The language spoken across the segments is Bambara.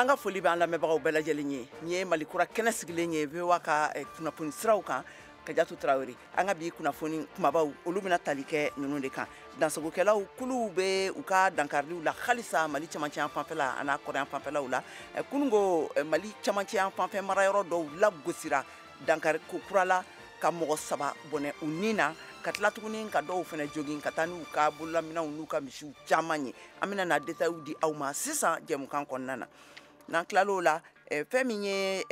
An ka foli b'an lamɛnbagaw bɛɛ lajɛlen ye. Nin ye Mali kura kɛnɛ sigilen ye VOA ka kunnafoni siraw kan. Kajatu Tarawele, an ka bi kunnafoni kumabaw, olu bɛna tali kɛ ninnu de kan. Dansogokɛlaw kuluw bɛ u ka dankariliw la halisa Mali cɛmancɛ fanfɛla a n'a kɔrɔyan fanfɛlaw la. Kununko Mali cɛmancɛ fanfɛ marayɔrɔ dɔw lagosira dankari ko kura la ka mɔgɔ 3 bɔnɛ u ni na, ka tila tuguni ka dɔw fana jogin ka taa n'u ka bololaminɛnw n'u ka misiw caman ye. An bɛna na détails di aw ma sisan jɛmukan kɔnɔna na. N'an tilal'o la, fɛn min ye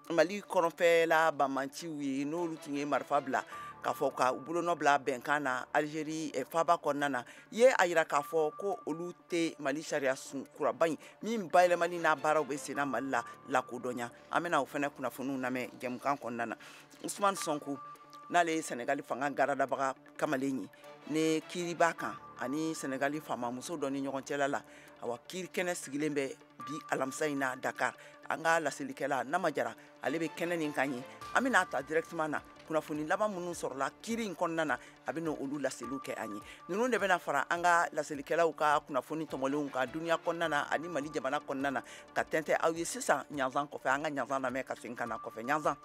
Mali kɔrɔnfɛla banbanciw ye, n'olu tun ye marifa bila k'a fɔ ka bolonɔ bila bɛnkan na Algérie faaba kɔnɔna na, ye a yira k'a fɔ ko olu tɛ Mali sariya sun kuraba in min bayɛlɛmali n'a baaraw bɛ senna Mali la lakodɔnya. An bɛna o fana kunnafoniw lamɛn jɛmukan kɔnɔna na. Ousmane Sonko, n'ale ye Senegali fanga garadabaga kamalen ye, ne kiiri b'a kan ani Senegali faamamuso dɔ ni ɲɔgɔn cɛla la, awa kiiri kɛnɛ sigilen bɛ bi alamisa in na Dakar. An ka laselikɛla Nama Jara, ale bɛ kɛnɛ nin kan ye. An bɛna ta directement na kunnafoni laban minnu sɔrɔla kiiri in kɔnɔna na, a bɛna olu laseliw kɛ an ye. Ninnu de bɛna fara an ka laselikɛlaw ka kunnafoni tɔmɔlenw kan duniya kɔnɔna na ani Mali jamana kɔnɔna na, ka tɛntɛn aw ye sisan ɲanzan kɔfɛ. An ka ɲanzan lamɛn ka segin ka na kɔfɛ. Ɲanzan.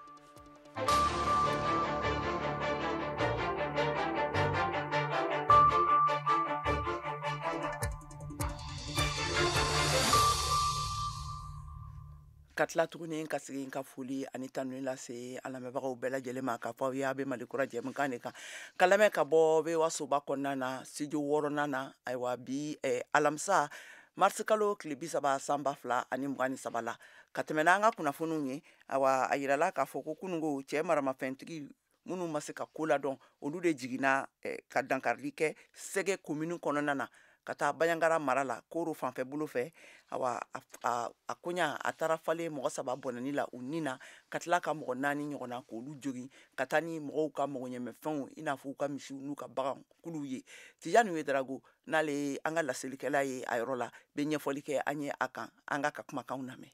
Ka tila tuguni ka segin ka foli ani tanuni lase an lamɛnbagaw bɛɛ lajɛlen ma, k'a fɔ aw ye a bɛ Mali kura jɛmukan de kan ka lamɛn ka bɔ VOA soba kɔnɔna na, studio 6nan na. Ayiwa bi alamisa mars kalo tile 30 san 2023 la, ka tɛmɛ n'an ka kunnafoniw ye. Ayiwa a yirala k'a fɔ ko kununko cɛ maramafɛntigi minnu ma se ka ko ladɔn, olu de jiginna ka dankarili kɛ Sɛgɛ commune kɔnɔna na ka taa Bandiagara mara la, Koro fanfɛ bolo fɛ. Awa a koɲa a taara falen mɔgɔ 3 bɔnɛni la u ni na, ka tila ka mɔgɔ 4 ɲɔgɔn na k'olu jogin ka taa ni mɔgɔw ka mɔgɔɲɛmɛfɛnw, i n'a fɔ u ka misiw n'u ka baganw kuluw ye. Tijani Ouedraogo, n'ale ye an ka laselikɛla ye a yɔrɔ la, bɛ ɲɛfɔli kɛ an ye a kan. An ka kumakanw lamɛn.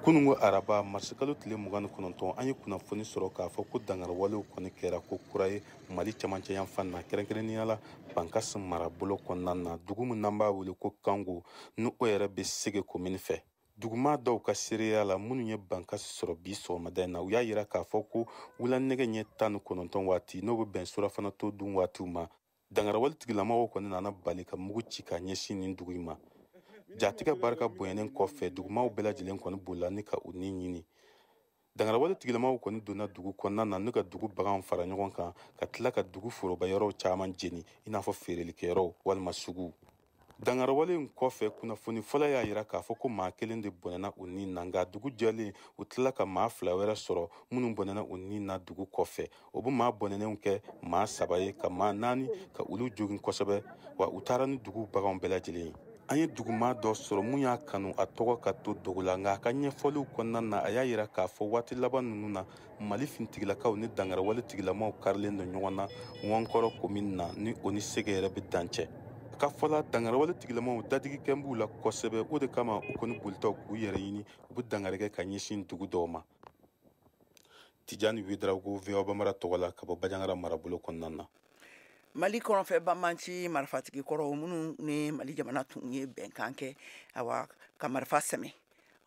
Kununko araba marisikalo tile 29, an ye kunnafoni sɔrɔ k'a fɔ ko dankariwalew kɔni kɛra ko kura ye Mali cɛmancɛ yanfan na, kɛrɛnkɛrɛnnenya la Bankas marabolo kɔnɔna na, dugu min n'an b'a wele ko Kango, ni o yɛrɛ bɛ Sege komini fɛ. Duguma dɔw ka seereya la, minnu ye Bankas sɔrɔ bi sɔgɔmada in na, u y'a yira k'a fɔ ko wulanɛgɛ ɲɛ 19 waati, n'o bɛ bɛn surafana to dun waatiw ma, dangarawale tigilamɔgɔw kɔni nana bali ka mugu ci ka ɲɛsin nin dugu in ma. Jatigɛ barika bonyanen kɔfɛ, dugumaw bɛɛ lajɛlen kɔni bolila ni ka u ni ɲini. Dangarawale tigilamɔgɔw kɔni donna dugu kɔnɔna na ni ka dugu baganw fara ɲɔgɔn kan, ka tila ka dugu foroba yɔrɔw caman jeni, i n'a fɔ feerelikɛyɔrɔw walima suguw. Dangarawale in kɔfɛ, kunnafoni fɔlɔ y'a yira k'a fɔ ko maa kelen de bɔnɛna u ni na, nka dugu jɛlen u tilala ka maa 2 wɛrɛ sɔrɔ minnu bɔnɛna u ni na dugu kɔfɛ. O bɛ maa bɔnɛnenw kɛ maa 3 ye, ka maa 4 ka olu jogin kosɛbɛ, wa u taara ni dugu baganw bɛɛ lajɛlen ye. An ye duguma dɔ sɔrɔ mun y'a kanu a tɔgɔ ka to dogo la, nka a ka ɲɛfɔliw kɔnɔna na, a y'a yira k'a fɔ waati laban ninnu na, Mali fintigilakaw ni dangarawale tigilamaw karilen don ɲɔgɔn na Wankɔrɔ komini na, ni o ni Sege yɛrɛ bɛ dancɛ. A ka fɔ la, dangarawale tigilamaw dadigi kɛ b'u la kosɛbɛ, o de kama u kɔni bolitɔ k'u yɛrɛ ɲini, u bɛ dangari kɛ ka ɲɛsin dugu dɔw ma. Tijani Ouedraogo, VOA Bambara tɔgɔ la, ka bɔ Bandiagara marabolo kɔnɔna na. Mali kɔrɔnfɛ banbanci marifatigi kɔrɔw minnu ni Mali jamana tun ye bɛnkan kɛ, awa ka marifa sɛmɛ,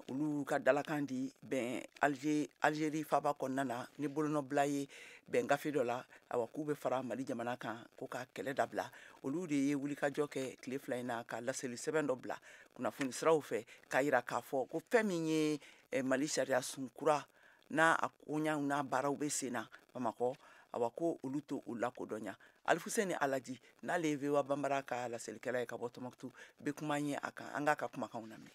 olu ka dalakan di bɛn Algérie faaba kɔnɔna na ni bolonɔbila ye bɛn gafe dɔ la, awa k'u bɛ fara Mali jamana kan ko ka kɛlɛ dabila. Olu de ye wulikajɔ kɛ tile 2 in na ka laseli sɛbɛn dɔ bila kunnafoni siraw fɛ k'a yira k'a fɔ ko fɛn min ye Mali sariya sun kura n'a a koɲaw n'a baaraw bɛ sen na Bamakɔ, awa ko olu to o lakodɔnya. Alifuseni Alaji, n'ale ye VOA Bambara ka laselikɛla ye ka bɔ Tɔnbukutu, bɛ kuma an ye a kan. An k'a ka kumakanw lamɛn.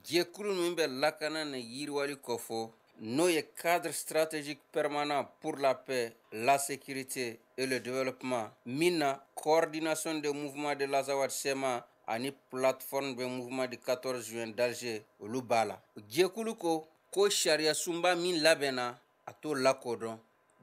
Jɛkulu min bɛ lakana ni yiriwali kɔfɔ, n'o ye cadre stratégique permanent pour la paix, la sécurité et le développement, min na coordination des mouvements de l'Azawad CMA ani plateforme des mouvements du 14 juin d'Alger, olu b'a la. Jɛkulu ko sariya sunba min labɛnna, a t'o lakodɔn.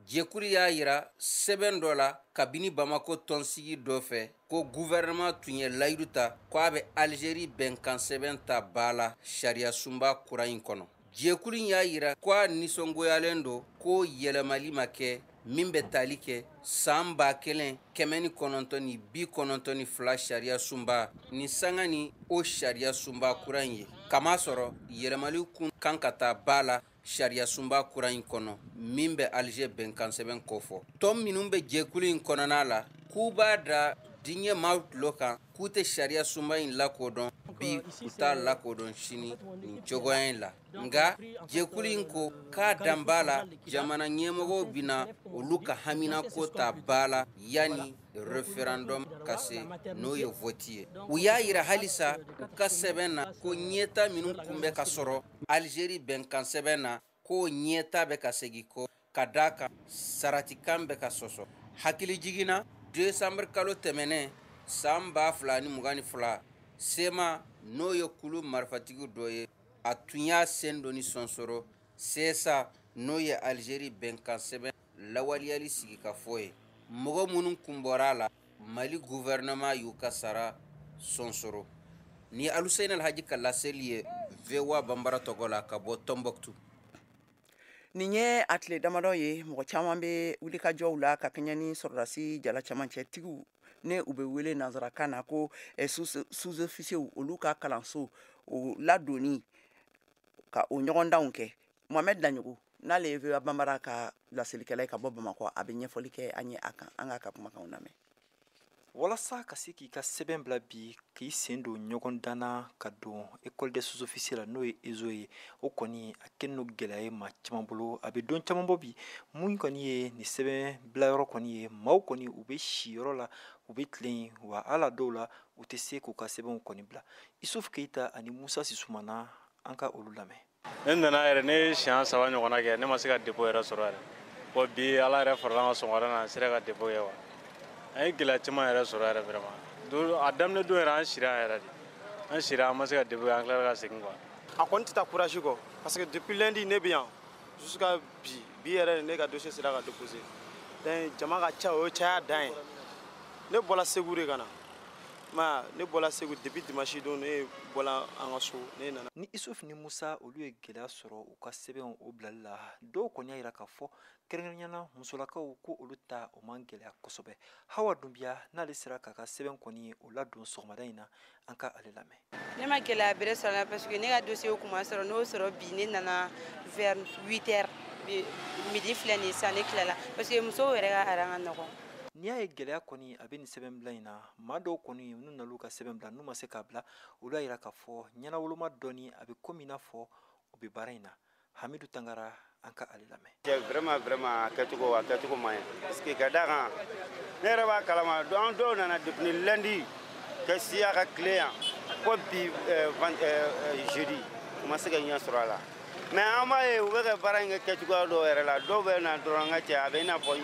Jɛkulu y'a yira sɛbɛn dɔ la kabini Bamako tɔnsigi dɔ fɛ ko gouvernement tun ye layidu ta ko a bɛ Algérie bɛnkan sɛbɛn ta ba la sariya sunba kura in kɔnɔ. Jɛkulu in y'a yira ko a nisɔngoyalen don ko yɛlɛmali ma kɛ min bɛ tali kɛ san 1992 sariya sunba ni sanga ni o sariya sunba kura in ye. Kamasɔrɔ yɛlɛmali kun kan ka taa ba la sariya sunba kura in kɔnɔ min bɛ Alger bɛnkansɛbɛn kofɔ. Tɔn minnu bɛ jɛkulu in kɔnɔna la k'u b'a da diɲɛ maaw tulo kan k'u tɛ sariya sunba in lakodɔn bi, u t'a lakodɔn sini nin cogoya in la. Nka jɛkulu in ko k'a dan b'a la, jamana ɲɛmɔgɔw bɛna olu ka haminako ta ba la yanni référendum ka se, n'o ye vote ye. U y'a yira halisa u ka sɛbɛn na ko ɲɛta minnu kun bɛ ka sɔrɔ Algérie bɛnkan sɛbɛn na, k'o ɲɛta bɛ ka segin kɔ ka d'a kan saratikan bɛ ka sɔsɔ. Hakili jiginna décembre kalo tɛmɛnen san 2022, CMA n'o ye kulu marifatigi dɔ ye, a tun y'a sen doni sɔnsɔrɔ CSA n'o ye Algérie bɛnkan sɛbɛn lawaleyali sigikafɔ ye. Mɔgɔ minnu kun bɔra a la, Mali gouvernement y'u ka sara sɔnsɔrɔ. Ni Aluseni Alhaji ka laseli ye VOA Bambara tɔgɔ la ka bɔ Tombouctou. Nin ye a tile damadɔ ye, mɔgɔ caman bɛ wulikajɔw la ka kɛɲɛ ni sɔrɔdasi jala camancɛtigiw ne u bɛ wele nanzarakan na ko sous-officiers, olu ka kalanso o ladonni ka o ɲɔgɔndanw kɛ. Mohamed Daɲogo, n'ale ye VOA Bambara ka laselikɛla ye ka bɔ Bamakɔ, a bɛ ɲɛfɔli kɛ an ye a kan. An k'a ka kumakanw lamɛn. Walasa ka se k'i ka sɛbɛn bila bi, k'i sen don ɲɔgɔn danna ka don école des sous-officiers la, n'o ye ESO ye, o kɔni a kɛlen don gɛlɛya ye maa caman bolo. A bɛ don caman bɔ bi. Mun kɔni ye nin sɛbɛn bilayɔrɔ kɔni ye, maaw kɔni u bɛ si yɔrɔ la, u bɛ tilen, wa hali a dɔw la u tɛ se k'u ka sɛbɛnw kɔni bila. Isuf Keyita ani Musa Sisumana, an ka olu lamɛn. Ne nana yɛrɛ, ne ye siɲɛ 3 ɲɔgɔnna kɛ, ne ma se ka dépôt yɛrɛ sɔrɔ yɛrɛ. Bon, bi Ala yɛrɛ farala an kan, sɔgɔmada na an sera ka dépôt kɛ wa. An ye gɛlɛya caman yɛrɛ sɔrɔ yɛrɛ vraiment. A daminɛ don yɛrɛ, an sira yɛrɛ de. An sira, an ma se ka dépôt kɛ, an tilara ka segin quoi. A kɔni tɛ taa courage kɔ parce que depuis lundi ne bɛ yan jusqu'à bi, bi yɛrɛ ne ka dossier sera ka déposer. Donc jama ka ca, o ye caya dan ye. Ne bɔra Segu de ka na. Ma ne bɔra Segu depuis dimanche don, ne bɔra an ka so, ne nana. Ni Isuf ni Musa olu ye gɛlɛya sɔrɔ u ka sɛbɛnw o bilali la, dɔw kɔni y'a yira k'a fɔ kɛrɛnkɛrɛnnenya la musolakaw ko olu ta o man gɛlɛya kosɛbɛ. Hawa Dunbiya n'ale sera k'a ka sɛbɛn kɔni o ladon sɔgɔmada in na, an ka ale lamɛn. Ne ma gɛlɛya bɛrɛ sɔrɔ la parce que ne ka dossier kun ma sɔrɔ, n'o sɔrɔ bi ne nana vers 8 heures, midi filɛ nin ye sisan ne tilala parce que musow yɛrɛ ka aran ka nɔgɔn. N'i y'a ye gɛlɛya kɔni a bɛ nin sɛbɛn bila in na, maa dɔw kɔni n'u nan'u ka sɛbɛn bila n'u ma se k'a bila, olu y'a yira k'a fɔ ɲɛnawoloma dɔɔni a bɛ komi i n'a fɔ u bɛ baara in na. Hamidu Tangara, an ka ale lamɛn. Vraiment, vraiment, a kɛcogo man ɲi parce que ka d'a kan ne yɛrɛ b'a kalama, an dɔw nana depuis lundi ka siya ka tile yan fo bi jeudi, u ma se ka ɲɛ sɔrɔ a la. Mais an b'a ye u bɛ ka baara in kɛ kɛcogoya dɔw yɛrɛ la, dɔw bɛ na dɔrɔn, an ka cɛ, a bɛ i n'a fɔ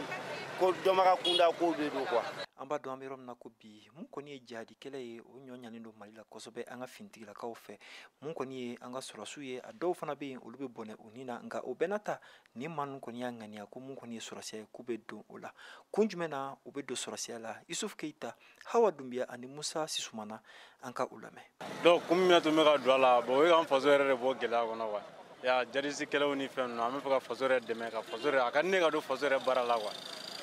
ko dɔnbaga kunda kow de don quoi. An b'a dɔn an bɛ yɔrɔ min na ko bi, mun kɔni ye jihadikɛlɛ ye, o ɲɔ ɲanen don Mali la kosɛbɛ an ka finitigilakaw fɛ. Mun kɔni ye an ka sɔrɔsiw ye, a dɔw fana bɛ yen olu bɛ bɔnɛ u ni na, nka o bɛɛ n'a ta nin maa ninnu kɔni y'a ŋaniya ko mun kɔni ye sɔrɔsiya ye k'u bɛ don o la. Kun jumɛn na u bɛ don sɔrɔsiya la? Isuf Keyita, Hawa Dunbiya ani Musa Sisumana, an ka u lamɛn. Donc kun min y'a to n bɛ ka don a la, bon o ye k'an faso yɛrɛ de bɔ gɛlɛya kɔnɔ quoi. Ya jadisi kɛlɛw ni fɛn ninnu, an bɛ fɛ ka faso yɛrɛ dɛmɛ, ka faso yɛrɛ, a ka di ne ka don faso yɛrɛ baara la quoi.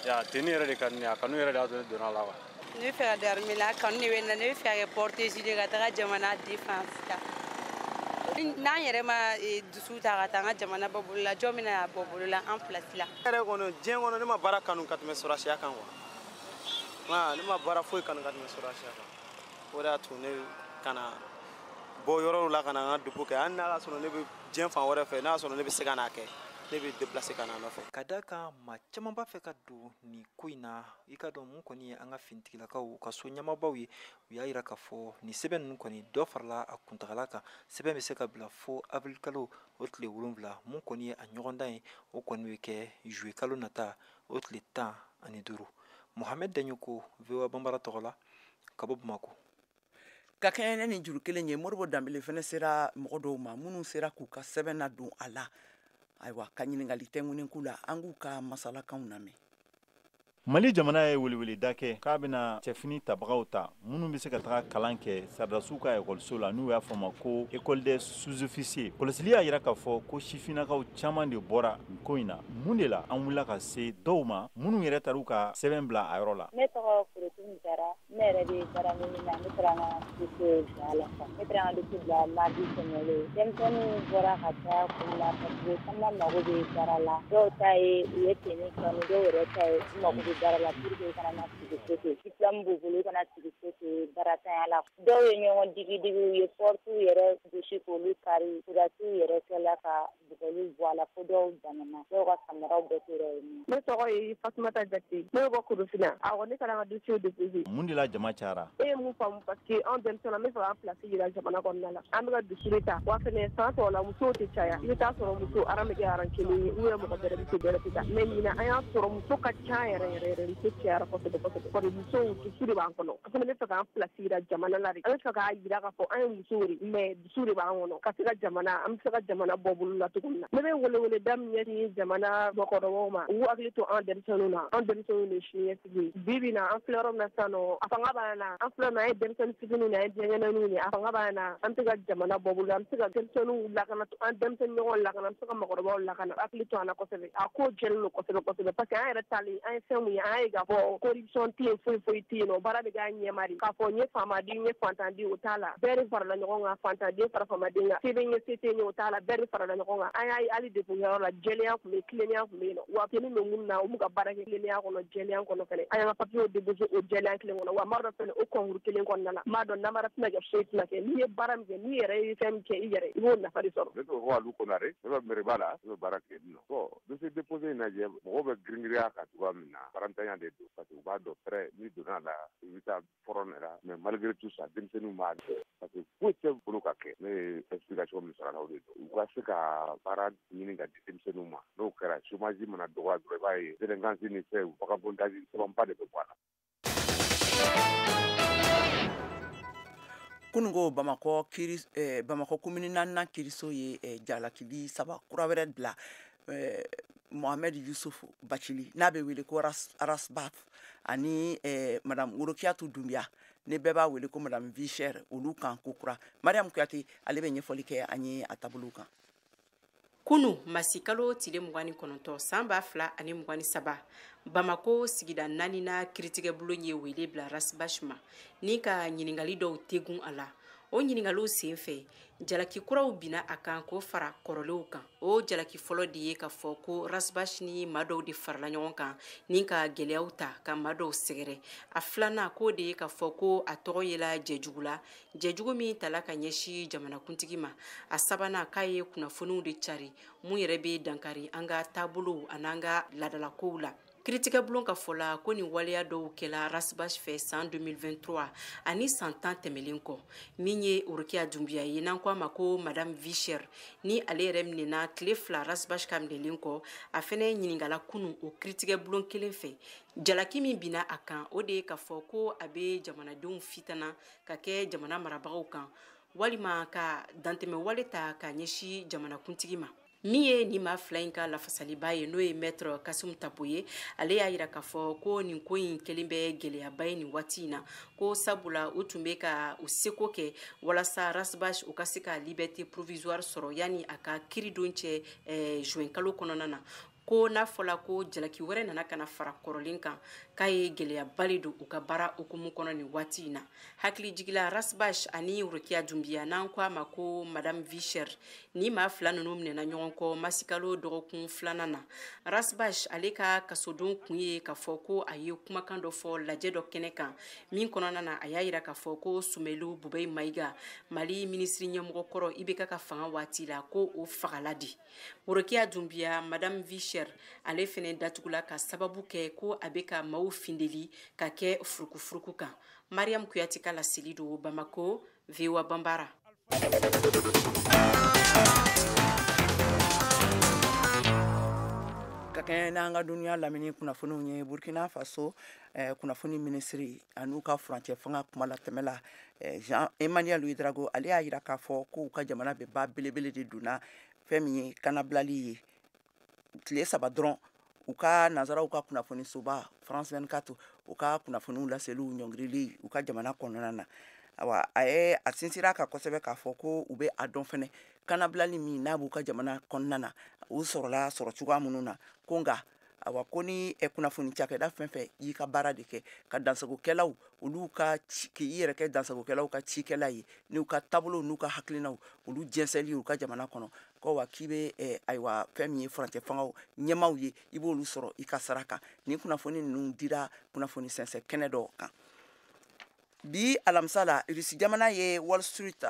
Ya tenue yɛrɛ de ka di ne ye, a kanu yɛrɛ de y'a to ne donna a la quoi. Ne bɛ fɛ ka don armée la, a kanu de bɛ n na, ne bɛ fɛ ka kɛ porte-gilet ka taga jamana défense la. N'an yɛrɛ ma dusu ta ka taa an ka jamana bɔ bolo la, jɔn bɛna bɔ bolo la an place la. Ne yɛrɛ kɔni diɲɛ kɔnɔ ne ma baara kanu ka tɛmɛ sɔrɔsiya kan quoi. Ne ma baara foyi kanu ka tɛmɛ sɔrɔsiya kan. O de y'a to ne ka na bɔ yɔrɔw la ka na n ka dépôt kɛ, hali n'a y'a sɔrɔ ne bɛ diɲɛ fan wɛrɛ fɛ, n'a y'a sɔrɔ ne bɛ se ka n'a kɛ, ne bɛ déplacer ka na a nɔfɛ. Ka d'a kan maa caman b'a fɛ ka don nin ko in na, i ka dɔn mun kɔni ye an ka finitigilakaw u ka so ɲɛmaabaw ye, u y'a yira k'a fɔ nin sɛbɛn ninnu kɔni dɔ farala a kuntagala kan, sɛbɛn bɛ se ka bila fo avril kalo o tile 7, mun kɔni ye a ɲɔgɔndan ye o kɔni bɛ kɛ juillet kalo nata o tile 15. Mohamed Daɲoko, VOA Bambara tɔgɔ la ka bɔ Bamakɔ. Ka kɛɲɛ ni juru kelen ye, Modibo Danbele fɛnɛ sera mɔgɔ dɔw ma minnu sera k'u ka sɛbɛn ladon a la. Ayiwa, ka ɲininkali tɛnkunnen k'u la, an k'u ka masalakanw lamɛn. Mali jamana ye weleweleda kɛ k'a bɛna cɛfini tabagaw ta minnu bɛ se ka taga kalan kɛ sɔrɔdasiw ka ekɔliso la, n'u y'a fɔ ma ko école des sous-officiers. Kɔlɔsili y'a jira k'a fɔ ko sifinnakaw caman de bɔra nin ko in na. Mun de la an wulila ka se dɔw ma minnu yɛrɛ taar'u ka sɛbɛn bila a yɔrɔ la? Ne tɔgɔ Korotun Jara, ne yɛrɛ bɛ baara ɲini na. Ne taara n ka dossier bila la. Ne taara n ka dossier bila mardi tɛmɛnen. Denmisɛnninw bɔra ka caya kun la parce que caman mago bɛ baara la. Dɔw ta ye u ye tenue kanu, dɔw yɛrɛ ta ye u mago bɛ baara la pour que u kana na sigi so ten. Diplôme b'u bolo, u kana sigi so ten baaratanya la. Dɔw ye ɲɔgɔn digi-digi, u ye porte yɛrɛ gosi k'olu kari. Sɔrɔdasiw yɛrɛ kɛla ka bugɔliw bɔ a la fo dɔw banana. Dɔw ka samaraw bɛɛ tora yen. Ne tɔgɔ ye Fatumata Jakite, ne bɛ bɔ Korofina. Awɔ, ne taara n ka dossier déposer. Mun de la jama cayara? E ye mun faamu? Parce que anw denmisɛnninw, an bɛ fɛ k'an place yira jamana kɔnɔna la. An bɛ ka dusu de ta. Wa fɛnɛ san tɔw la musow tɛ caya. I bɛ taa sɔrɔ muso rang bɛ kɛ rang kelen ye, ou bien mɔgɔ bɛrɛ muso bɛrɛ tɛ taa. Mais ɲinan an y'a sɔrɔ muso ka ca yɛrɛ yɛrɛ yɛrɛ, muso cayara kosɛbɛ kosɛbɛ. Bari musow dusu de b'an kɔnɔ. An fana bɛ fɛ k'an place yira jamana la de. An bɛ fɛ k'a yira k'a fɔ an ye musow de, mais dusu de b'an kɔnɔ ka se ka jamana, an bɛ se ka jamana bɔ bolo la cogo min na. Ne bɛ weleweleda min ɲɛsin jamana mɔgɔkɔrɔbaw ma, u k'u hakili to an denmisɛnninw na. An denmisɛnninw de ye siniɲɛsigi ye. Bi bi in na, an filɛ yɔrɔ min na sisan nɔ, a fanga b'an na. An filɛ min na, an ye denmisɛnnin fitininw de ye, an ye denkɛnɛnninw de ye. A fanga b'an na, an bɛ se ka jamana bɔ bolo la, an bɛ se ka denmisɛnninw lakana, an denmisɛnnin ɲɔgɔn lakana, an bɛ se ka mɔgɔkɔrɔbaw lakana. Hakili to an na kosɛbɛ. A ko jɛlen don kosɛbɛ kosɛbɛ, parce que an yɛrɛ talen, an ye fɛn mun ye, an y'a ye k'a fɔ corruption tɛ yen, foyi foyi tɛ yen nɔ. Baara bɛ kɛ a ɲɛma de. K'a fɔ n ye faamaden, n ye fantanden, o t'a la. Bɛɛ de farala ɲɔgɔn kan, fantanden fara faamaden kan. Se bɛ n ye, se tɛ n ye, o t'a la. Bɛɛ de farala ɲɔgɔn kan. An y'a ye hali dépôt yɔrɔ la, jɛlenya tun bɛ yen, tilennenya tun bɛ yen nɔ. Wa tenue bɛ minnu na, u b'u ka baara kɛ tilennenya kɔnɔ, jɛlenya kɔnɔ fɛnɛ. An y'an ka papiers déposé o jɛlenya kelen kɔnɔ. Wa n b'a dɔn fɛnɛ o concours kelen kɔnɔna la, n b'a dɔn namara tɛna kɛ, foyi tɛna kɛ. N'i ye baara min kɛ, n'i yɛrɛ ye fɛn min kɛ i yɛrɛ, i b'o nafa de sɔrɔ. Ne tɔgɔ ko Alu Konare, ne bɛ mairie la, ne bɛ baara kɛ yen nɔ. Bon, dossier déposé in lajɛ, mɔgɔw bɛ girin-girinya kan cogoya min na, barantanya de don, parce que u b'a dɔn fɛrɛ n'i donna a la, i bɛ taa front de la. Mais malgré tout ça, denmisɛnninw b'a kɛ parce que foyi tɛ bolo ka kɛ. Ne ye explication min sɔrɔ a la, o de don. U ka se ka baara ɲini ka di denmisɛnninw ma, n'o kɛra, chômage mana dɔgɔya dɔrɔn, i b'a ye délinquance ni fɛn, vagabondage camanba de bɛ bɔ a la. Kununko Bamakɔ kiri, Bamakɔ komini naaninan kiriso ye jalakili saba kura wɛrɛ bila Mohamed Yusuf Bacili, n'a bɛ wele ko Ras Bath, ani Madame Worokiyatou Doumbia, ne bɛɛ b'a wele ko Madame Vie Chère, olu kan ko kura. Mariam Kuyate, ale bɛ ɲɛfɔli kɛ an ye a taabolow kan. Kunu masikalo tile 29 san 2023, Bamako sigida naaninan kiritigɛbulon ye wele bila Ras Bath ma ni ka ɲininkali dɔw tegun a la. O ɲininkaliw senfɛ, jalaki kuraw binna a kan k'o fara kɔrɔlenw kan. O jalaki fɔlɔ de ye k'a fɔ ko Ras Bath ni maa dɔw de farala ɲɔgɔn kan ni ka gɛlɛyaw ta ka maa dɔw sɛgɛrɛ. A filanan k'o de ye k'a fɔ ko a tɔgɔ yela jɛjugu la, jɛjugu min tala ka ɲɛsin jamanakuntigi ma. A sabanan k'a ye kunnafoniw de cari mun yɛrɛ bɛ dankari an ka taabolow an'an ka laadalakow la. Kiritigɛbulon ka fɔ la ko nin waleya dɔw kɛla Ras Bath fɛ san 2023 ani san 10 tɛmɛlen kɔ. Min ye Orokiya Dunbiya ye, n'an ko a ma ko Madame Vie Chère, ni ale yɛrɛ minɛna tile 2 Ras Bath ka minɛlen kɔ, a fɛnɛ ɲininkala kunu o kiritigɛbulon kelen fɛ. Jalaki min binna a kan, o de ye k'a fɔ ko a bɛ jamanadenw fitana ka kɛ jamana marabagaw kan, walima ka dantɛmɛ wale ta ka ɲɛsin jamanakuntigi ma. Min ye nin maa fila in ka lafasaliba ye, n'o ye maître Kassoum Tapo ye, ale y'a yira k'a fɔ ko nin ko in kelen bɛ gɛlɛyaba ye nin waati in na, ko sabula u tun bɛ ka u seko kɛ walasa Ras Bath u ka se ka liberté provisoire sɔrɔ yanni a ka kiiridon cɛ juin kalo kɔnɔna na. Ko n'a fɔla ko jalaki wɛrɛ nana ka na fara kɔrɔlen kan, k'a ye gɛlɛyaba de don u ka baara hukumu kɔnɔ nin waati in na. Hakili jigila Ras Bath ani Rokia Doumbia, n'an ko a ma ko Madame Vie Chère, ni maa fila ninnu minɛna ɲɔgɔn kɔ masikalo dɔgɔkun filanan na. Ras Bath ale ka kasodon kun ye k'a fɔ ko a ye kumakan dɔ fɔ lajɛ dɔ kɛnɛ kan min kɔnɔna na, a y'a yira k'a fɔ ko Soumeylou Boubèye Maïga, Mali minisiri ɲɛmɔgɔ kɔrɔ IBK ka fanga waati la, ko o fagala di. Rokia Doumbia, Madame Vie Chère, ale fɛnɛ datugula ka sababu kɛ ko a bɛ ka maaw findeli ka kɛ furukufuruku kan. Mariam Kuyate ka laseli don Bamako, VOA Bambara. Ka kɛɲɛ n'an ka duniya lamini kunnafoniw ye, Burkina Faso kunnafoni minisiri an'u ka furancɛ fanga kuma latɛmɛ la, Jean Emmanuel Ouedraogo, ale y'a yira k'a fɔ k'u ka jamana bɛ ba belebele de donna fɛn min ye kanabilali ye. Tile 3 dɔrɔn U ka nansaraw ka kunnafonisoba France 24, u ka kunnafoniw laseliw ɲɔngirili u ka jamana kɔnɔna na. Awa, a ye a sinsira ka kosɛbɛ k'a fɔ ko u bɛ a dɔn fɛnɛ kanabilali min n'a b'u ka jamana kɔnɔna na, u sɔrɔla sɔrɔ cogoya minnu na. Ko nka awa, ko ni kunnafoni cakɛda fɛn fɛn y'i ka baara de kɛ ka dansagokɛlaw olu ka, k'i yɛrɛ kɛ dansagokɛlaw ka cikɛla ye n'u ka taabolow n'u ka hakilinaw olu jɛnsɛnli u ka jamana kɔnɔ, ko wa k'i bɛ ayiwa fɛn min ye furancɛ fangaw ɲɛmaaw ye, i b'olu sɔrɔ i ka sara kan. Nin kunnafoni ninnu dira kunnafoni sɛnsɛn kɛnɛ dɔ kan bi alamisa la. Irisi jamana ye Wall Street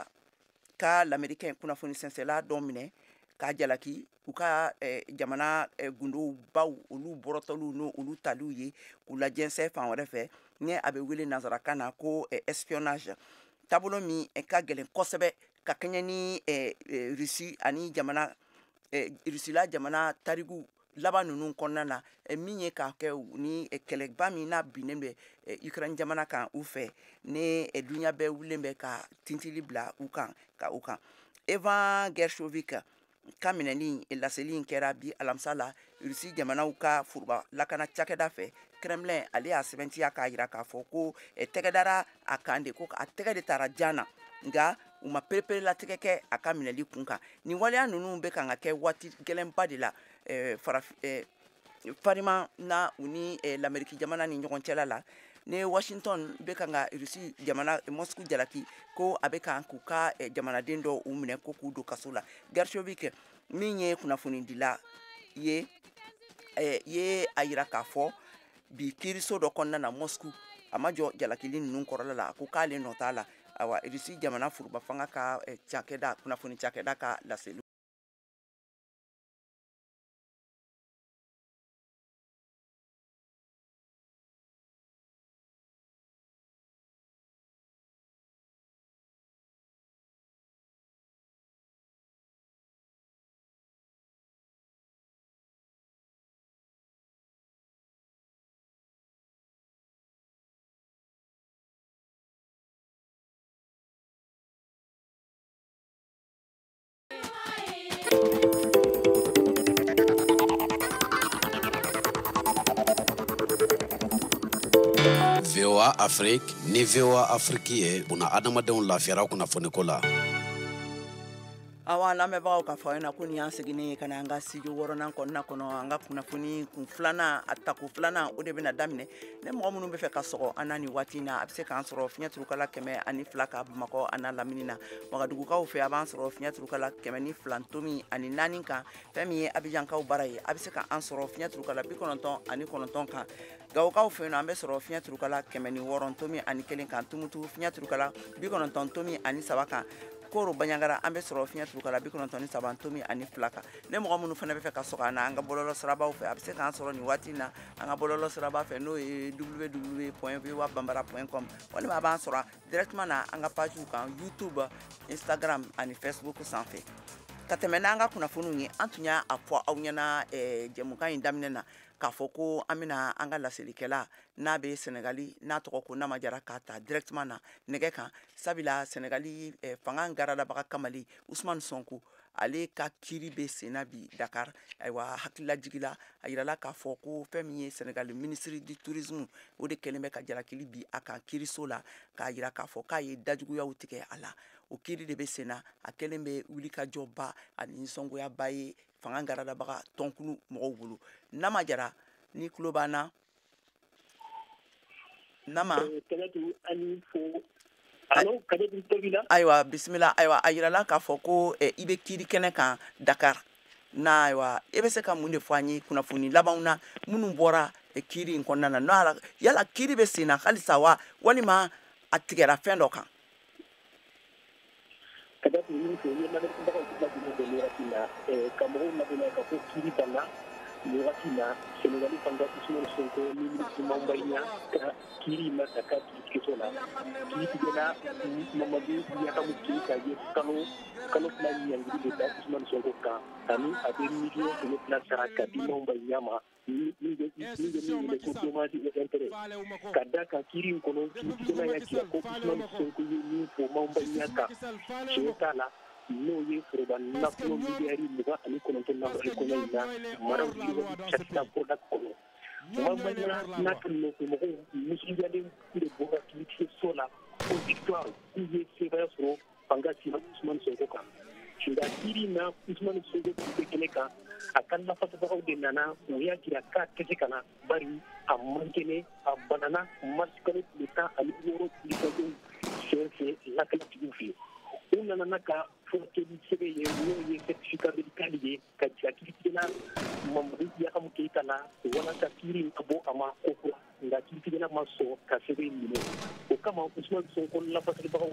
ka lamɛrikɛn kunnafoni sɛnsɛnla dɔ minɛ k'a jalaki u ka jamana gundow baw olu bɔrɔtɔliw n'o olu taliw ye k'u lajɛnsɛn fan wɛrɛ fɛ, ni a bɛ wele nansarakan na ko espionnage, taabolo min ka gɛlɛn kosɛbɛ ka kɛɲɛ ni Rusi ani jamana Rusila jamana tariku laban ninnu kɔnɔna na, min ye k'a kɛ ni kɛlɛba min n'a binnen bɛ Ukraine jamana kan u fɛ, ni duɲa bɛɛ wulilen bɛ ka tintili bila u kan ka u kan. Evan Gershkovich ka minɛli laseli in kɛra bi alamisa la Rusi jamanaw ka foroba lakana cakɛda fɛ. Kremlin ale y'a sɛbɛntiya k'a jira k'a fɔ ko tɛgɛ dara a kan de, ko a tɛgɛ de taara jan na, nka u ma pereperelatigɛ kɛ a ka minɛli kun kan. Nin waleya ninnu bɛ kan ka kɛ waati gɛlɛnba de la farima na u ni Lameriki jamana ni ɲɔgɔn cɛla la, ni Washington bɛ kan ka Rusi jamana Moscou jalaki ko a bɛ kan k'u ka jamanaden dɔw u minɛ ko k'u don kaso la. Gershkovich min ye kunnafonidila ye, ye a yira k'a fɔ bi kiiriso dɔ kɔnɔna na Moscou, a ma jɔ jalakili ninnu kɔrɔla la, a ko k'ale nɔ t'a la. Awa, Rusi jamana foroba fanga ka cakɛda kunnafoni cakɛda ka laseli. VOA Afrique ni VOA Afrique ye buna adamadenw lafiyara kunnafoniko la. Awa, lamɛnbagaw, ka fɔ aw ɲɛna ko nin y'an seginnen ye ka na an ka studio wɔɔrɔnan kɔnɔna kɔnɔ. An ka kunnafoni kun filanan, a tako filanan, o de bɛna daminɛ. Ne mɔgɔ minnu bɛ fɛ ka sɔgɔ an na nin waati in na, a bɛ se k'an sɔrɔ fiɲɛ turukala 102 ka Bamakɔ a n'a lamini na. Wagadugukaw fɛ, a b'an sɔrɔ fiɲɛ turukala 102.4 kan. Fɛn min ye Abijankaw baara ye, a bɛ se k'an sɔrɔ fiɲɛ turukala 99 kan. Gawokaw fɛ yen nɔ, an bɛ sɔrɔ fiɲɛ turukala 106.1 kan. Tumutu, fiɲɛ turukala 90.3 kan. Koro Baɲangara, an bɛ sɔrɔ fiɲɛ turukala 93.2 kan. Ne mɔgɔ minnu fana bɛ fɛ ka sɔgɔ an na an ka bɔlɔlɔ sirabaw fɛ, a bɛ se k'an sɔrɔ nin waati in na an ka bɔlɔlɔ siraba fɛ, n'o ye www.voabambara.com, walima a b'an sɔrɔ directement na an ka pagew kan YouTube, Instagram ani Facebook sanfɛ. Ka tɛmɛ n'an ka kunnafoniw ye, an tun y'a fɔ aw ɲɛna jɛmukan in daminɛ na k'a fɔ ko an bɛna an ka laselikɛla n'a bɛ Senegali, n'a tɔgɔ ko Nama Jara, k'a ta directement na nɛgɛ kan, sabula Senegali fanga garadabaga kamalen Ousmane Sonko, ale ka kiiri bɛ senna bi Dakar. Ayiwa, hakililajigila a yirala k'a fɔ ko fɛn min ye Senegali ministre du tourisme, o de kɛlen bɛ ka jalakili bi a kan kiiriso la, k'a yira k'a fɔ k'a ye dajuguyaw tigɛ a la. O kiiri de bɛ senna, a kɛlen bɛ wulikajɔba ani nisɔngoyaba ye fanga garadabaga tɔnkulu mɔgɔw bolo. Nama Jara, ni tulo b'an na, Nama. Ayiwa, bisimila. Ayiwa, a yirala k'a fɔ ko i bɛ kiiri kɛnɛ kan Dakar na. Ayiwa, e bɛ se ka mun de fɔ an ye kunnafoni labanw na minnu bɔra kiiri in kɔnɔna na? Yala kiiri bɛ sen na halisa wa, walima a tigɛra fɛn dɔ kan? Ka da min fɛ ye lamɛnbagaw bɛɛ lajɛlen bɛ nin waati na, ka mɔgɔw ladɔnniya ka fɔ kiiri banna nin waati na. Senegali fanga Ousmane Sonko ni minisiri Mame Mbaye Niang ka kiiri ma ta ka kiiritigɛso la. Kiiritigɛla Mamadu Yakamu Keita ye kalo 2 ɲangili de da Ousmane Sonko kan, ani a bɛ miliyɔn 200 sara ka di Mame Mbaye Niang ma, min bɛ min wele ko dommage et intérêt. Ka da kan kiiri in kɔnɔ, kiiritigɛla y'a jira ko Ousmane Sonko ye min fɔ Mame Mbaye Niang kan, tiɲɛ t'a la. N'o ye foroba nafolo miliyari 29 nafolo kɔnɔ in na maraw yiriwali cakɛda Prodac kɔnɔ. Mame Mbaye Niang n'a ka nɔfɛmɔgɔw nisɔndiyalen de bɔra kiiritigɛso la ko victoire, k'u ye sebaaya sɔrɔ fanga sina Ousmane Sonko kan. Nka kiiri in na, Ousmane Sonko tun tɛ kɛnɛ kan, a ka lafasabagaw de nana. U y'a jira k'a tɛ se ka na, bari a man kɛnɛ, a banana mars kalo tile 16 wulikajɔw sen fɛ lakanatigiw fɛ. U nana n'a ka furakɛli sɛbɛn ye, n'o ye certificat médical ye, ka jira kiiritigɛla Mamadu Yakamu Keyita la walasa kiiri in ka bɔ a ma ko kura. Nka kiiritigɛla ma sɔn ka sɛbɛn minɛ. O kama, Ousmane Sonko lafasalibagaw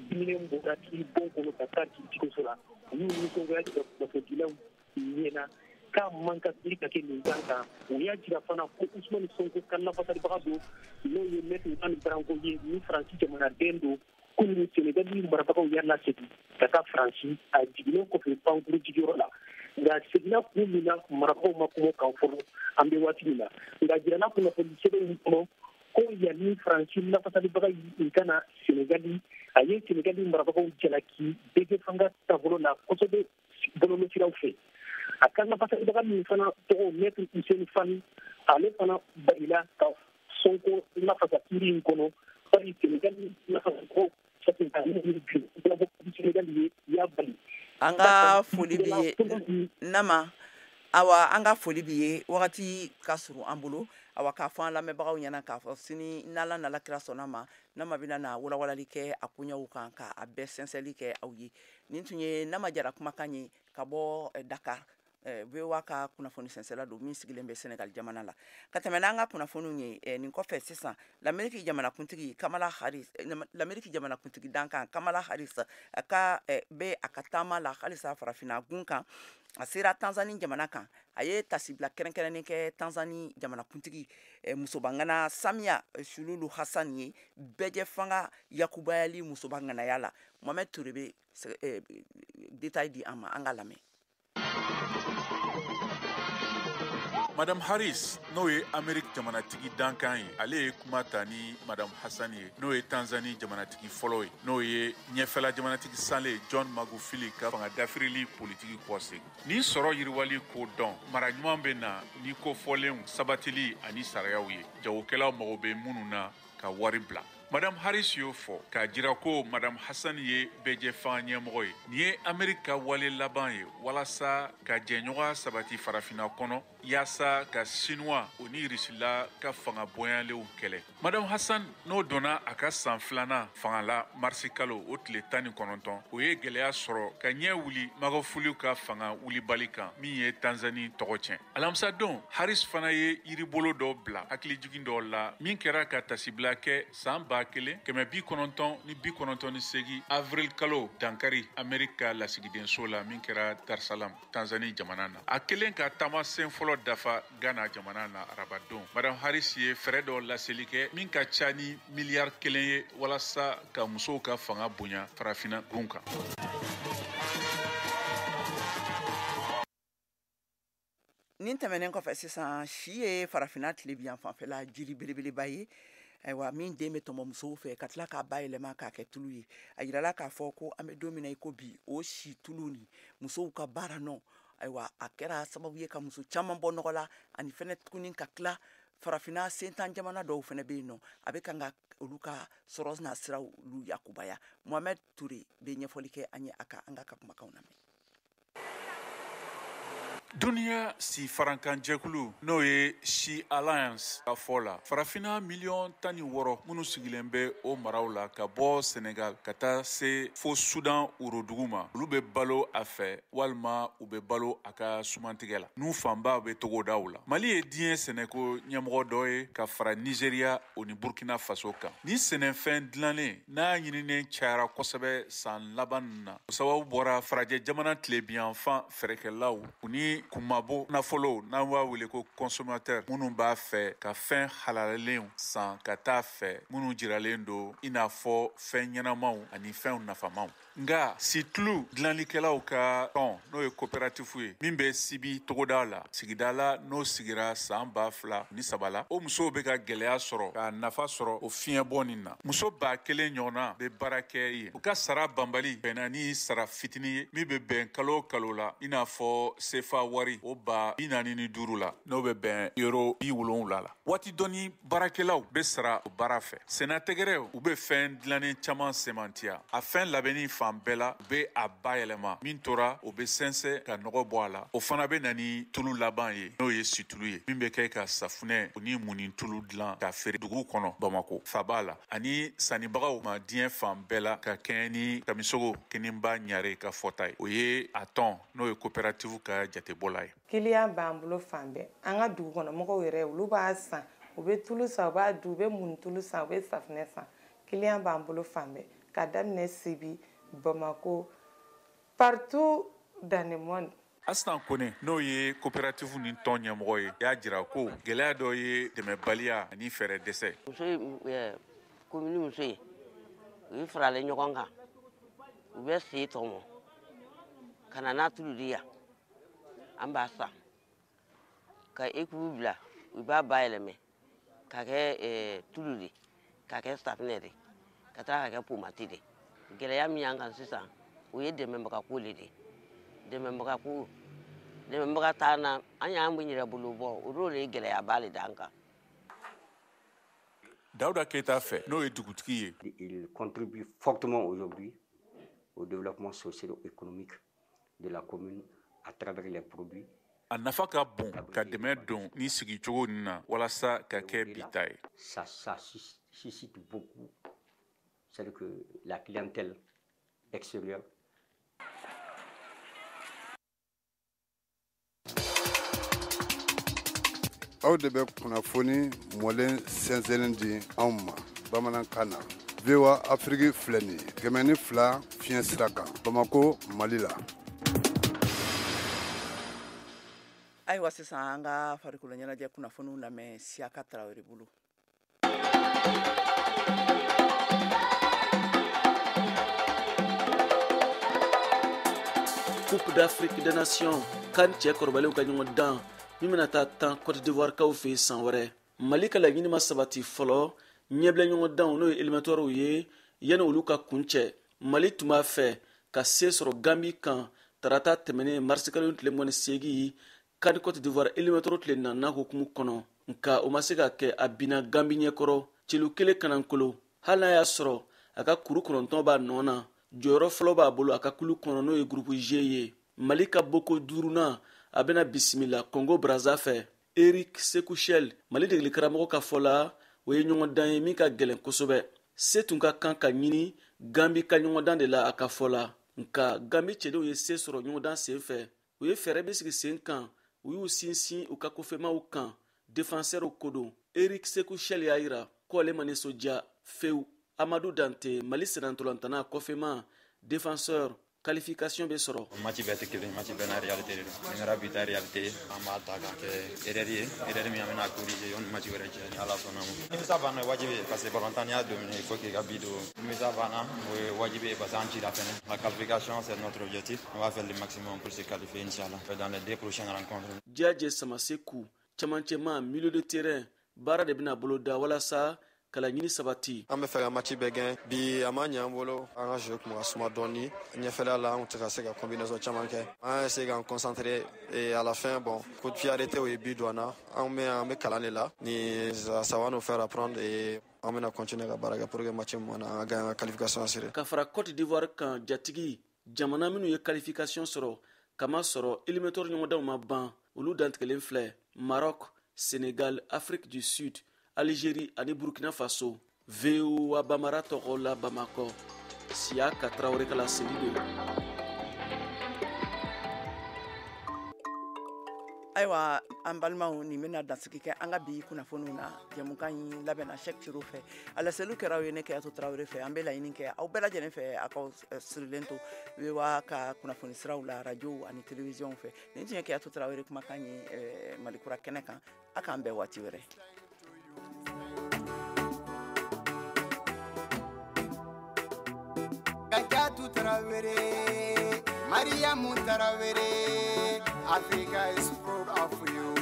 diminen bɔra kiiribon kɔnɔ ka taa kiiritigɛso la. U y'u nisɔngoya jira kunnafonidilaw ɲɛna k'a man kan kiiri ka kɛ nin kan kan. U y'a jira fana ko Ousmane Sonko ka lafasalibaga don, n'o ye maître Juan Branco ye, ni Faransi jamanaden don. Kunun, Senegali marabagaw y'a lasegin ka taa Faransi a jiginnen kɔfɛ pankuru jigiyɔrɔ la. Nka seginna kun min na, marabagaw ma kuma o kan fɔlɔ an bɛ waati min na. Nka jirala kunnafoni sɛbɛn in kɔnɔ ko yanni Faransi lafasalibaga in ka na Senegali, a ye Senegali marabagaw jalaki bɛɛ fanga taabolo la kosɛbɛ bɔlɔlɔsiraw fɛ. A ka lafasalibaga min fana tɔgɔ maître Ousseynou Fall, ale fana balila ka Sonko lafasa kiiri in kɔnɔ, bari Senegali lafasabagaw Senegali ye y'a bali. An ka foli b'i ye Nama. Awa, an ka foli b'i ye. Wagati ka surun an bolo. Awa, k'a fɔ an lamɛnbagaw ɲɛna k'a fɔ sini, n'Ala nana kira sɔnna ma, Nama bɛna na walawalali kɛ a koɲɛw kan, ka a bɛɛ sɛnsɛnli kɛ aw ye. Nin tun ye Nama Jara kumakan ye ka bɔ Dakar. VOA ka kunnafoni sɛnsɛla don min sigilen bɛ Senegal jamana la. Ka tɛmɛ n'an ka kunnafoniw ye, nin kɔfɛ sisan, Lamɛriki jamanakuntigi Kamala Harris, Lamɛriki jamanakuntigi dankan Kamala Harris, a ka bɛ a ka taama la halisa farafinna gun kan. A sera Tanzanie jamana kan. A ye tasibila kɛrɛnkɛrɛnnen kɛ Tanzanie jamanakuntigi musobangana Samia Suluhu Hassan ye, bɛɛjɛ fanga yakubayali musobanganaya la. Mohamed Touré bɛ détail di an ma, an ka lamɛn. Madame Harris, n'o ye Amerique jamanatigi dankan ye, ale ye kuma ta ni Madame Hassan ye, n'o ye Tanzanie jamanatigi fɔlɔ ye, n'o ye ɲɛfɛla jamanatigi sanle John Magufuli ka fanga dafirili politiki kɔsegin. Ni sɔrɔ yiriwali ko dɔn, mara ɲuman bɛ na ni ko fɔlenw sabatili ani sariyaw ye, jagokɛlaw mago bɛ minnu na ka wari bila. Madame Harris y'o fɔ k'a jira ko Madame Hassan ye bɛɛjɛ fanga ɲɛmɔgɔ ye. Nin ye Amerique ka wale laban ye walasa ka jɛɲɔgɔnya sabati farafinna kɔnɔ, yaasa ka Sinuwa o ni Irisila ka fanga bonyalenw kɛlɛ. Madame Hassan, n'o donna a ka san filanan fanga la marisi kalo o tile 19, o ye gɛlɛya sɔrɔ ka ɲɛ wuli Magufuli ka fanga wulibali kan min ye Tanzanie tɔgɔ tiɲɛ. Alamisadon, Harris fana ye yiribolo dɔ bila hakilijigin dɔ la min kɛra ka tasibila kɛ san 1998 avril kalo dankari Amerique ka lasigidenso la min kɛra Dar es Salaam, Tanzanie jamana na. A kelen ka taama sen fɔlɔ dafa Ghana jamana na arabadon, Madame Harris ye fɛɛrɛ dɔ laseli kɛ min ka ca ni miliyari 1 ye walasa ka musow ka fanga bonya farafinna gun kan. Nin tɛmɛnen kɔfɛ sisan, si ye farafinna tilebiyan fanfɛla jiri belebeleba ye, ayiwa, min den bɛ tɔmɔ musow fɛ ka tila k'a bayɛlɛma k'a kɛ tulu ye. A yirala k'a fɔ ko an bɛ don min na i ko bi, o si tulu ni musow ka baara nɔ, ayiwa, a kɛra sababu ye ka muso caman bɔ nɔgɔ la, ani fɛnɛ tuguni ka tila farafinna sentan jamana dɔw fɛnɛ bɛ yen nɔ, a bɛ kan ka olu ka sɔrɔ n'a siraw olu yakubaya. Mohamed Touré bɛ ɲɛfɔli kɛ an ye a kan, an ka kumakanw lamɛn. Duniya si farankanjɛkulu, n'o ye She Alliance ka fɔ la, farafinna miliyɔn 16 minnu sigilen bɛ o maraw la ka bɔ Senegal ka taa se fo Sudan worodugu ma, olu bɛ balo a fɛ walima u bɛ balo a ka sumantigɛ la, n'u fanba bɛ togodaw la. Mali ye diɲɛ sɛnɛko ɲɛmɔgɔ dɔ ye ka fara Nigeria o ni Burkina Faso kan. Ni sɛnɛfɛn dilannen n'a ɲininen cayara kosɛbɛ san laban ninnu na, o sababu bɔra farajɛ jamana tilebiyanfan fɛɛrɛkɛlaw u ni kunmabɔ nafolo, n'an b'a wele ko consommateur, minnu b'a fɛ ka fɛn halalalenw san ka taa fɛ, minnu jiralen don i n'a fɔ fɛn ɲɛnamaw ani fɛnw nafamaw. Nka situlu dilanlikɛlaw ka tɔn, n'o ye coopérative ye min bɛ Sibi togoda la, sigida la n'o sigira san 2003 la, o musow bɛ ka gɛlɛya sɔrɔ ka nafa sɔrɔ o fiɲɛbɔ nin na. Muso 1000 ɲɔgɔnna bɛ baara kɛ yen. U ka sara banbali bɛnna ni sara fitinin ye min bɛ bɛn kalo o kalo la, i n'a fɔ sefa wari o 45 la, n'o bɛ bɛn euro 70 la. Waati dɔɔni baarakɛlaw bɛ sara o baara fɛ. Sennatɛgɛrɛw, u bɛ fɛn dilannen caman sɛmɛntiya. A fɛn labɛnni fan bɛɛ la, u bɛ a bayɛlɛma. Min tora, o bɛ sɛnsɛn ka nɔgɔ bɔ a la. O fana bɛ na ni tulu laban ye, n'o ye situlu ye, min bɛ kɛ ka safunɛ ni munni tulu dilan ka feere dugu kɔnɔ, Bamako faba la, ani sannibagaw ma diɲɛ fan bɛɛ la, ka kɛɲɛ ni Kamisogo Keninba Ɲare ka fɔta ye. O ye a tɔn, n'o ye coopérative ka jatebɔla ye. Kiliyan b'an bolo fan bɛɛ. An ka dugu kɔnɔ mɔgɔw yɛrɛ, olu b'a san, u bɛ tulu san, u b'a dun, u bɛ munni tulu san, u bɛ safunɛ san. Kiliyan b'an bolo fan bɛɛ, ka daminɛ Sibi, Bamako, partout dans le monde. Astan Kone, n'o ye coopérative ni tɔn ɲɛmɔgɔ ye, y'a jira ko gɛlɛya dɔ ye dɛmɛbaliya ani fɛɛrɛ dɛsɛ. Muso ye commune muso ye, u ye faralen ɲɔgɔn kan, u bɛ sen tɔmɔ ka na n'a tulu di yan, an b'a san ka équipe bila, u b'a bayɛlɛmɛ ka kɛ tulu de, ka kɛ safunɛ de, ka taa ka kɛ pomati de. Gɛlɛya min y'an kan sisan, o ye dɛmɛbagako le de. Dɛmɛbagako, dɛmɛbaga t'an na, an y'an yɛrɛ bolo bɔ, o de ye gɛlɛyaba le d'an kan. Dawuda Keyita fɛ, n'o ye dugutigi ye. Il contribue fortement aujourd'hui au développement socio-économique de la commune à travers les produits. A nafa ka bon ka dɛmɛ don ni sigicogo nin na walasa ka kɛ bi ta ye. Ça suscite beaucoup, c'est-à-dire que la clientèle extérieure. Aw de bɛ kunnafoni mɔlen sɛnsɛnnen di anw ma bamanankan na. VOA Afrique filɛ nin ye 102 fiɲɛ sira kan, Bamako, Mali la. Ayiwa, sisan an ka farikolo ɲɛnajɛ kunnafoniw lamɛn Siyaka Tarawele bolo. Coupe d'Afrique des Nations, CAN cɛ kɔrɔbalenw ka ɲɔgɔn dan min bɛna taa tan Côte d'Ivoire kaw fɛ san wɛrɛ. Mali ka laɲini ma sabati fɔlɔ ɲɛbila ɲɔgɔn danw, n'o ye éliminatoires ye, yanni olu ka kuncɛ. Mali tun b'a fɛ ka se sɔrɔ Gambie kan tarata tɛmɛnen marisikalo tile 28, CAN Côte d'Ivoire éliminatoire tile 4nan hukumu kɔnɔ, nka o ma se ka kɛ. A binna Gambie ɲɛkɔrɔ celu 1 kanankolo. Hali n'a y'a sɔrɔ a ka kuru 9 b'a nɔ na, jɔyɔrɔ fɔlɔ b'a bolo a ka kulu kɔnɔ, n'o ye groupe G ye. Mali ka boko 5nan, a bɛna bisimila Congo Brazza fɛ. Eric Sekou-Chelle, Mali degeli karamɔgɔ ka fɔ la, o ye ɲɔgɔndan ye min ka gɛlɛn kosɛbɛ. Se tun ka kan ka ɲini Gambie ka ɲɔgɔndan de la a ka fɔ la, nka Gambie cɛdenw ye se sɔrɔ ɲɔgɔndan sen fɛ. U ye fɛɛrɛ min sigi sen kan, u y'u sinsin u ka kɔfɛmaw kan, défenseurs ko don. Eric Sekou-Chelle y'a jira ko ale ma nisɔndiya fewu. Amadu Dante, Mali sennantolantana kɔfɛma, défenseur, qualification bɛ sɔrɔ. Match bɛɛ tɛ kelen, match bɛɛ n'a réalité de don. Nin kɛra bi ta réalité ye, an b'a ta k'a kɛ erreur ye, erreur min an bɛna corriger yanni match wɛrɛ cɛ, ni Ala sɔnna ma. Nimisa b'an na, wajibi ye, parce que balontan n'i y'a dominer, il faut k'i ka but don. Nimisa b'an na, o ye wajibi ye parce que an cira fɛnɛ. La qualification, c'est notre objectif. On va faire le maximum pour se qualifier, inchallah, dans les 2 prochaines rencontres. Diadje Samaseku, camancɛma, milieu de terrain, baara de bɛna boloda walasa kalaɲini sabati. An bɛ fɛ ka match bɛɛ gɛn bi, a ma ɲɛ an bolo, an ka jeu kun ka suma dɔɔni ɲɛfɛla la, an tɛ ka se ka combinaison caman kɛ. An y'a essayer k'an concentrer et à la fin, bon, coup de pied arrêté o ye but don an na. An bɛ kalan de la ni ça va nous faire apprendre et an bɛna continuer ka baara kɛ pour que match min na an ka gagner, an ka qualification assurer. Ka fara Côte d'Ivoire kan, jatigi jamana minnu ye qualification sɔrɔ kama sɔrɔ éliminatoire ɲɔgɔndanw ma ban, olu dantigɛlen filɛ: Maroc, Sénégal, Afrique du Sud, Algérie ani Burkina Faso. VOA Bamara tɔgɔ la Bamakɔ, Siyaka Tarawele ka laseli don. Ayiwa, an balimaw, nin bɛna dansigi kɛ an ka bi kunnafoniw na. Jɛmukan in labɛnna Sɛk Ciro fɛ, a laseliw kɛra aw ye ne Kɛyato Tarawele fɛ. An bɛ laɲini kɛ aw bɛɛ lajɛlen fɛ, aw ka sirilen to VOA ka kunnafoni siraw la, radio ani télévision fɛ. Nin tun ye Kɛyato Tarawele kumakan ye Malikura kɛnɛ kan. A k'an bɛn waati wɛrɛ. Kajatu Tarawele, Mariamu Tarawele, Africa is proud of you.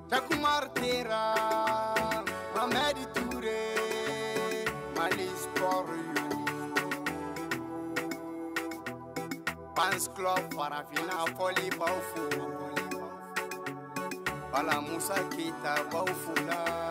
Takumar Tera, Mamadi Touré, Mali is for you. Fans Club Farafina Foli Baufo, Bala Musa Keita Baufo la.